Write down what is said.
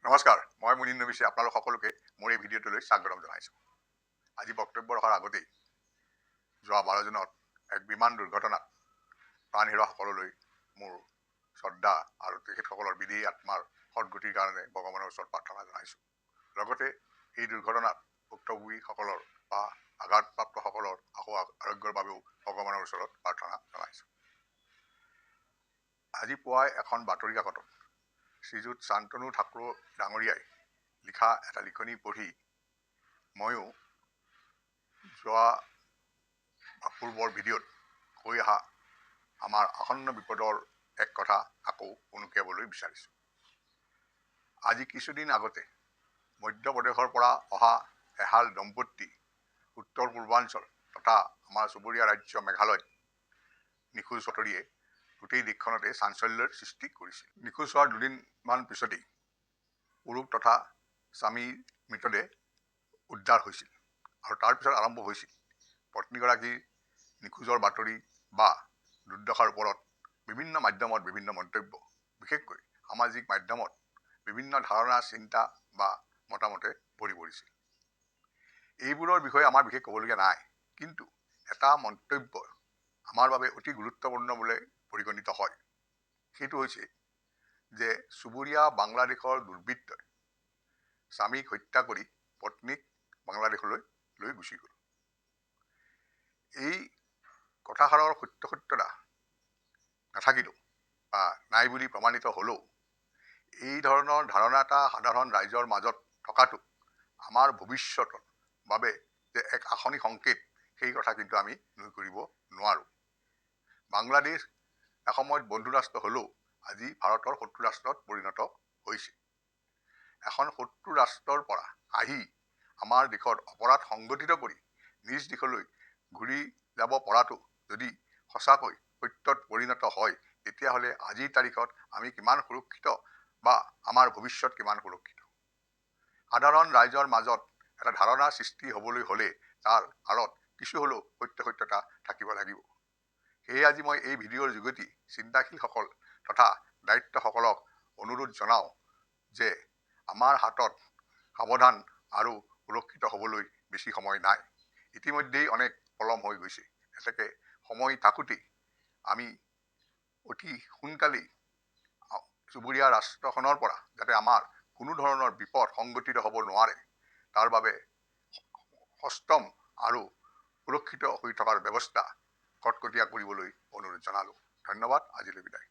নমস্কাৰ, মই মুনিন নবিছে আপোনালোক সকলোকে মোৰ এই ভিডিঅ'টোলৈ স্বাগতম জনাইছোঁ। আজি বক্তব্য ৰখাৰ আগতেই যোৱা 12 জুনত এক বিমান দুৰ্ঘটনাত প্ৰাণ হেৰুওৱাসকললৈ মোৰ শ্ৰদ্ধা আৰু তেখেতসকলৰ বিদেহী আত্মাৰ সদগতিৰ কাৰণে ভগৱানৰ ওচৰত প্ৰাৰ্থনা জনাইছোঁ। লগতে এই দুৰ্ঘটনাত ভুক্তভোগীসকলৰ বা আঘাতপ্ৰাপ্তসকলৰ আশু আৰোগ্যৰ বাবেও ভগৱানৰ ওচৰত প্ৰাৰ্থনা জনাইছোঁ। আজি পুৱাই এখন বাতৰি কাকতত শ্ৰীযুত শান্তনু ঠাকুৰ ডাঙৰীয়াই লিখা এটা লিখনি পঢ়ি ময়ো যোৱা পূৰ্বৰ ভিডিঅ'ত কৈ অহা আমাৰ আসন্ন বিপদৰ এক কথা আকৌ উনুকিয়াবলৈ বিচাৰিছোঁ। আজি কিছুদিন আগতে মধ্যপ্ৰদেশৰ পৰা অহা এহাল দম্পতী উত্তৰ পূৰ্বাঞ্চল তথা আমাৰ চুবুৰীয়া ৰাজ্য মেঘালয়ত নিখোজ বাতৰিয়ে গোটেই দেশখনতে চাঞ্চল্যৰ সৃষ্টি কৰিছিল। নিখোজ হোৱাৰ দুদিনমান পিছতেই পুৰুষ তথা স্বামীৰ মৃতদেহ উদ্ধাৰ হৈছিল আৰু তাৰপিছত আৰম্ভ হৈছিল পত্নীগৰাকীৰ নিখোজৰ বাতৰি বা দুৰ্দশাৰ ওপৰত বিভিন্ন মাধ্যমত বিভিন্ন মন্তব্য, বিশেষকৈ সামাজিক মাধ্যমত বিভিন্ন ধাৰণা, চিন্তা বা মতামতে ভৰি পৰিছিল। এইবোৰৰ বিষয়ে আমাৰ বিশেষ ক'বলগীয়া নাই, কিন্তু এটা মন্তব্য আমাৰ বাবে অতি গুৰুত্বপূৰ্ণ বুলি পৰিগণিত হয়। সেইটো হৈছে যে চুবুৰীয়া বাংলাদেশৰ দুৰ্বৃত্তই স্বামীক হত্যা কৰি পত্নীক বাংলাদেশলৈ লৈ গুচি গ'ল। এই কথাষাৰৰ সত্যসত্যতা নাথাকিলেও বা নাই বুলি প্ৰমাণিত হ'লেও এই ধৰণৰ ধাৰণা এটা সাধাৰণ ৰাইজৰ মাজত থকাটো আমাৰ ভৱিষ্যতৰ বাবে যে এক আশনি সংকেত, সেই কথা কিন্তু আমি নুই কৰিব নোৱাৰোঁ। বাংলাদেশ এসময়ত বন্ধু ৰাষ্ট্ৰ হ'লেও আজি ভাৰতৰ শত্ৰু ৰাষ্ট্ৰত পৰিণত হৈছে। এখন শত্ৰু ৰাষ্ট্ৰৰ পৰা আহি আমাৰ দেশত অপৰাধ সংগঠিত কৰি নিজ দেশলৈ ঘূৰি যাব পৰাটো যদি সঁচাকৈ সত্যত পৰিণত হয়, তেতিয়াহ'লে আজিৰ তাৰিখত আমি কিমান সুৰক্ষিত বা আমাৰ ভৱিষ্যত কিমান সুৰক্ষিত? সাধাৰণ ৰাইজৰ মাজত এটা ধাৰণা সৃষ্টি হ'বলৈ হ'লে তাৰ আঁৰত কিছু হ'লেও সত্যসত্যতা থাকিব লাগিব। সেয়ে আজি মই এই ভিডিঅ'ৰ যোগেদি চিন্তাশীলসকল তথা দায়িত্বসকলক অনুৰোধ জনাওঁ যে আমাৰ হাতত সাৱধান আৰু সুৰক্ষিত হ'বলৈ বেছি সময় নাই। ইতিমধ্যেই অনেক পলম হৈ গৈছে। এতেকে সময় থাকোঁতেই আমি অতি সোনকালেই চুবুৰীয়া ৰাষ্ট্ৰখনৰ পৰা যাতে আমাৰ কোনো ধৰণৰ বিপদ সংঘটিত হ'ব নোৱাৰে, তাৰ বাবে সষ্টম আৰু সুৰক্ষিত হৈ থকাৰ ব্যৱস্থা কটকটীয়া কৰিবলৈ অনুৰোধ জনালোঁ। ধন্যবাদ। আজিলৈ বিদায়।